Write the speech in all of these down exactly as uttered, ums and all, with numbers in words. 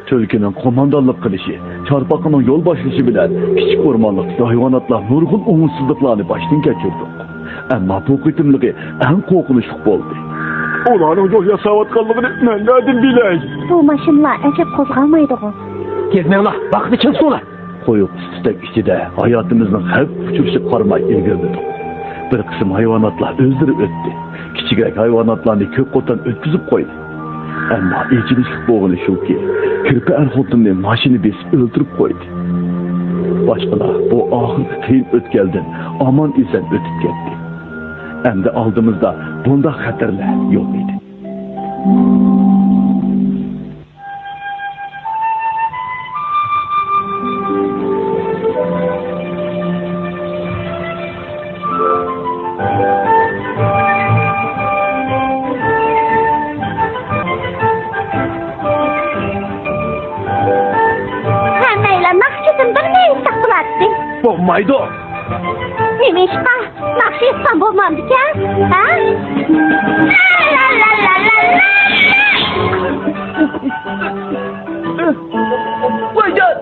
تۈلكىنىڭ قوماندانلىق قىلىشى، چارپاقىنىڭ يول باشلىشى بىلەن كىچىك ئورمانلىقتىكى ھايۋاناتلار نۇرغۇن ئوڭۇشسىزلىقلارنى باشتىن كەچۈردۇق. ئەمما بۇ قېتىملىقى ئەڭ قورقۇنچلۇق بولدى. ئۇلارنىڭ يول ياساۋاتقانلىقىنى مەن نەدىن بىلەي؟ بۇ ماشىنىلار ئەجەب قوزغالمايدىغۇ. تېز مېڭىڭلار، باغدا چىڭ تۇرۇڭلار. قويۇق ئىسسىتەك ئىچىدە ھاياتىمىزنىڭ خەۋپكە ئۇچرىشىغا قارىماي ئىلگىرىلىدۇق. بىر قىسىم ھايۋاناتلار ئۆزلىرى ئۆتتى. كىچىكرەك ھايۋاناتلارنى كۆپ قوتان ئۆتكۈزۈپ قويدى. ئەمما ئېچىنىشلىق بولغىنى شۇكى، كىرپە ئەر-خوتۇننى ماشىنا بېسىپ ئۆلتۈرۈپ قويدى. باشقىلار بۇ ئاخىرقى قىيىن ئۆتكەلدىن ئامان-ئېسەن ئۆتۈپ كەتتى. ئەمدى ئالدىمىزدا بۇنداق خەتەرلەر يوق ئىدى. ھەممەيلەن ناخشىدىن بىر مەيىن ساقلاتتى. بولمايدۇ. نېمىشقا؟ ناخشا ئېيتقان بولمامدىكەن؟ ھە؟ ۋايجان!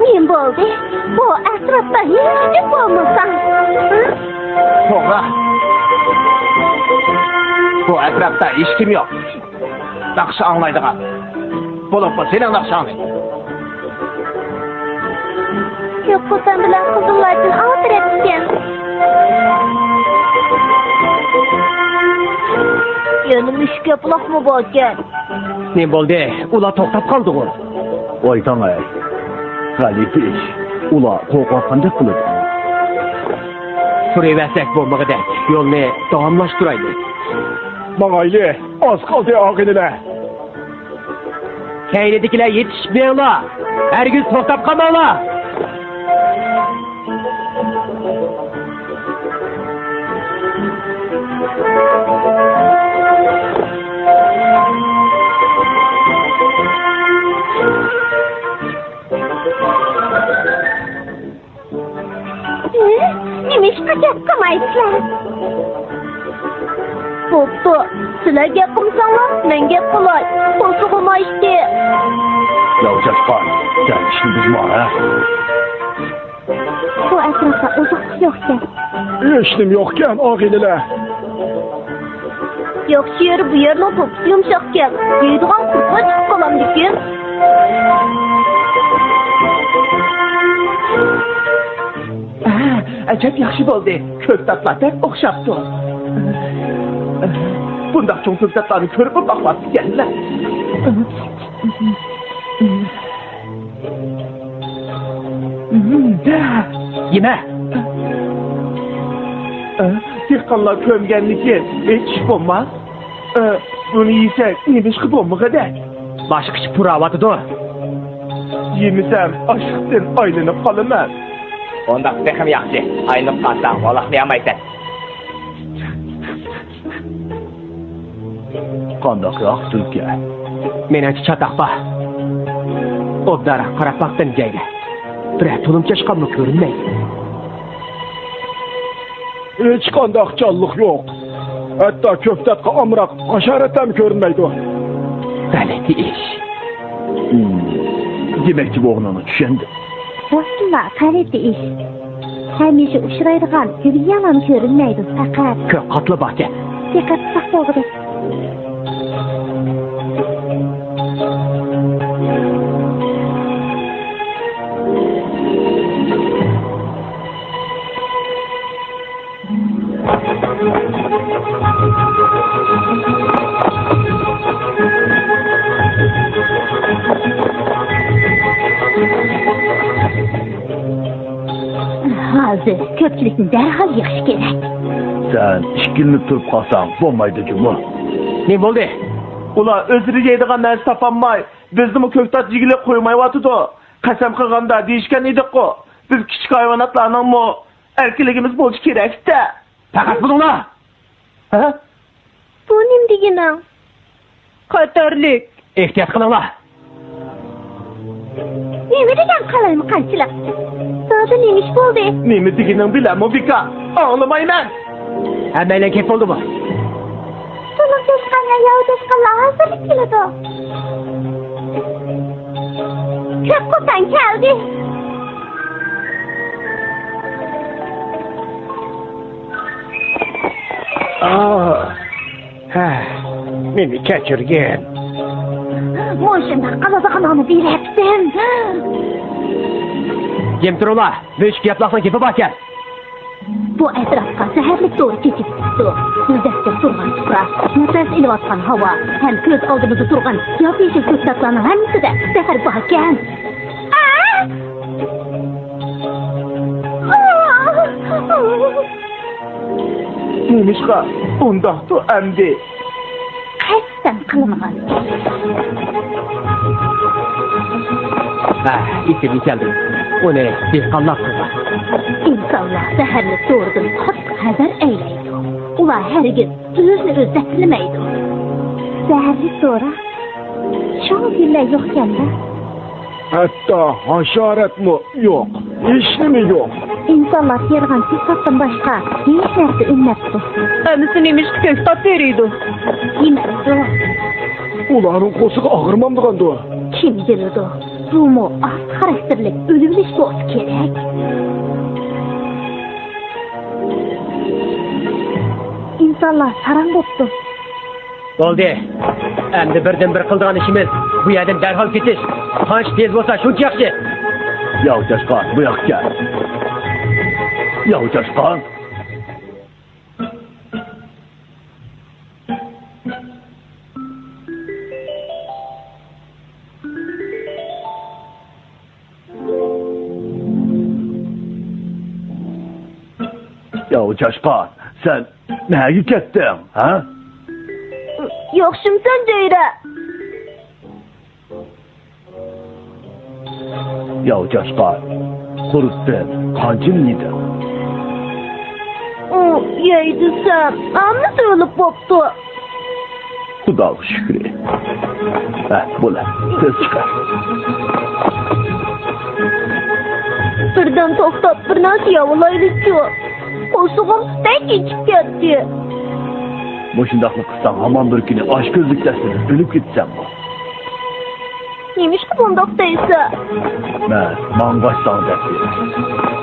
نېمە بولدى؟ بۇ ئەتراپتا ھېچكىم بولمىسا؟ توغرا. بۇ ئەتراپتا ھېچكىم يوق. ناخشا ئاڭلايدىغان. بولۇپمۇ سېنىڭ ناخشاڭنى. كۆك قوتان بىلەن قىزىللاچىن ئاۋۇ تەرەپتىكەن. يەنە مۈشۈك ياپىلاقمۇ باركەن؟ نېمە بولدى؟ ئۇلار توختاپ قالدىغۇ. ۋاي تاڭاي. غەلىتە ئىش. ئۇلار قورقۇۋاتقاندەك قىلىدۇ. تۇرۇۋەرسەك بولمىغۇدەك. يولنى داۋاملاشتۇرايلى. ماڭايلى. ئاز قالدى، ئاغىنىلەر. كەينىدىكىلەر يېتىشىپ مېڭىڭلار! ھەرگىز توختاپ قالماڭلار! ھە؟ نېمىشقا گەپ قىلمايسىلەر؟ بوپتۇ، سىلەر گەپ قىلمىساڭلار، مەن گەپ قىلاي. بولسىغۇ مايشتى. ياۋ چاشقان، سەن ئىشنى بۇزما، ھە؟ بۇ ئەتراپتا ئوزۇقلۇق يوقكەن. ھېچنېمە يوقكەن، ئاغىنىلەر. ياخشى يېرى بۇ يەرنىڭ توپىسى يۇمشاقكەن. يەيدىغان قۇرتلار چىقىپ قالامدىكىن؟ ئەجەب ياخشى بولدى. كۆكتاتلار بەك ئوخشاپتۇ. بۇنداق چوڭ كۆكتاتلارنى كۆرۈپمۇ باقماپتىكەنلەر. يېمە! دېھقانلار كۆمگەندىكىن ھېچ ئىش بولماس. بۇنى يېسەك نېمە ئىشقا بولمىغۇدەك؟ باشقا ئىش پۇراۋاتىدۇ. يېمىسەم ئاچلىقتىن ئايلىنىپ قالىمەن. ئۇنداق تېخىمۇ ياخشى. ئايلىنىپ قالساڭ ۋالاقلىيالمايسەن. قانداقراق تۈلكە؟ مېنىڭچە چاتاق بار. ئوبدانراق قاراپ باققىن جەيگە. بىرەر تۇلۇم چاشقانمۇ كۆرۈنمەيدۇ. ھېچقانداق جانلىق يوق. ھەتتا كۆكتاتقا ئامراق ھاشارات ھەم كۆرۈنمەيدۇ. غەلىتە ئىش. ھىم، دېمەكچى بولغىنىڭنى چۈشەندىم. راستتىنلا غەلىتە ئىش. ھەمىشە ئۇچرايدىغان گۈلگىيەلەرمۇ كۆرۈنمەيدۇ، پەقەت. كۆپ قاتلا باركەن. دىققەت قىلساق بولغۇدەك. ھازىر كۆپچىلىكنى دەرھال يىغىش كېرەك. سەن ئىككىلىنىپ تۇرۇپ قالساڭ بولمايدۇ جۇمۇ. نېمە بولدى؟ ئۇلار ئۆزلىرى يەيدىغان نەرسە تاپالماي، بىزنىمۇ كۆكتات يېگىلى قويمايۋاتىدۇ. قەسەم قىلغاندا دېيىشكەن ئىدۇققۇ، بىز كىچىك ھايۋاناتلارنىڭمۇ ئەركىنلىكىمىز بولۇشى كېرەكتە. پەخەس بولۇڭلار! ھە؟ بۇ نېمە دېگىنىڭ؟ خەتەرلىك. ئېھتىيات قىلىڭلار! نېمە دېگەن قالايمىقانچىلىق؟ زادى نېمە ئىش بولدى؟ نېمە دېگىنىڭ بىلەنمۇ بىكار. ئاڭلىمايمەن. ھەممەيلەن كەپ بولدىمۇ؟ تولۇق چاشقان ۋە ياۋا چاشقانلار ھازىرلا كېلىدۇ. كەلدى. ئاھ، ھە، مېنى كەچۈرگىن. مۇشۇنداق قىلىدىغىنىڭنى بىلەتتىم. جىم تۇرۇڭلار، مۈشۈك ياپلاقنىڭ گېپى باركەن. بۇ ئەتراپقا زەھەرلىك دورا چېچىپ چىقىپتۇ. گۈلدەكتە تۇرغان سۇپرا، نەپەس ئېلىۋاتقان ھاۋا ھەم كۆز ئالدىمىزدا تۇرغان ياپيېشىل كۆكتاتلارنىڭ ھەممىسىدە زەھەر باركەن. نېمىشقا ئۇنداقتۇ ئەمدى؟ قەستەن قىلىنغان ئىش. ھە، ئېسىمگە كەلدى. ئۇنى دېھقانلار قىلغان. ئىنسانلار زەھەرلىك دورىدىن قاتتىق ھەزەر ئەيلەيدۇ. ئۇلار ھەرگىز ئۆزىنى ئۆزى زەھەرلىمەيدۇ. زەھەرلىك دورا؟ شۇڭا گۈللەر يوقكەن-دە. ھەتتا ھاشاراتمۇ يوق، ھېچنېمە يوق. ئىنسانلار تېرىغان كۆكتاتتىن باشقا ھېچ نەرسە ئۈنمەپتۇ. ئەمىسە نېمىشقا كۆكتات تېرىيدۇ؟ يېمەمدۇ؟ ئۇلارنىڭ قورسىقى ئاغرىمامدىغاندۇ؟ كىم بىلىدۇ؟ بۇمۇ ئاز خاراكتېرلىك ئۆلۈۋېلىش بولسا كېرەك. ئىنسانلار ساراڭ بوپتۇ. بولدى. ئەمدى بىردىنبىر قىلىدىغان ئىشىمىز بۇ يەردىن دەرھال كېتىش. قانچە تېز بولسا شۇنچە ياخشى. ياۋ چاشقان، بۇ ياققا كەل. ياۋ چاشقان. ياۋ چاشقان، سەن نەگە كەتتىڭ، ھە؟ ياخشىمسەن، جەيرە؟ ياۋ چاشقان، قۇرۇتتىن قانچىنى يېدىڭ؟ ئۇ يەي دېسەم، ھەممىسى ئۆلۈپ بوپتۇ. خۇداغا شۈكرى. ھە، بولە، تېز چىقار. بىردەم توختاپ، بىر نەرسە يەۋالايلىچۇ. قورسىقىم بەك ئېچىپ كەتتى. مۇشۇنداقلا قىلساڭ، ھامان بىر كۈنى ئاچكۆزلۈكتە ئۆلۈپ كېتىسەنغۇ. نېمىشقا بۇنداق دەيسەن؟ مەن ماڭغاچ ساڭا دەپ بېرەي.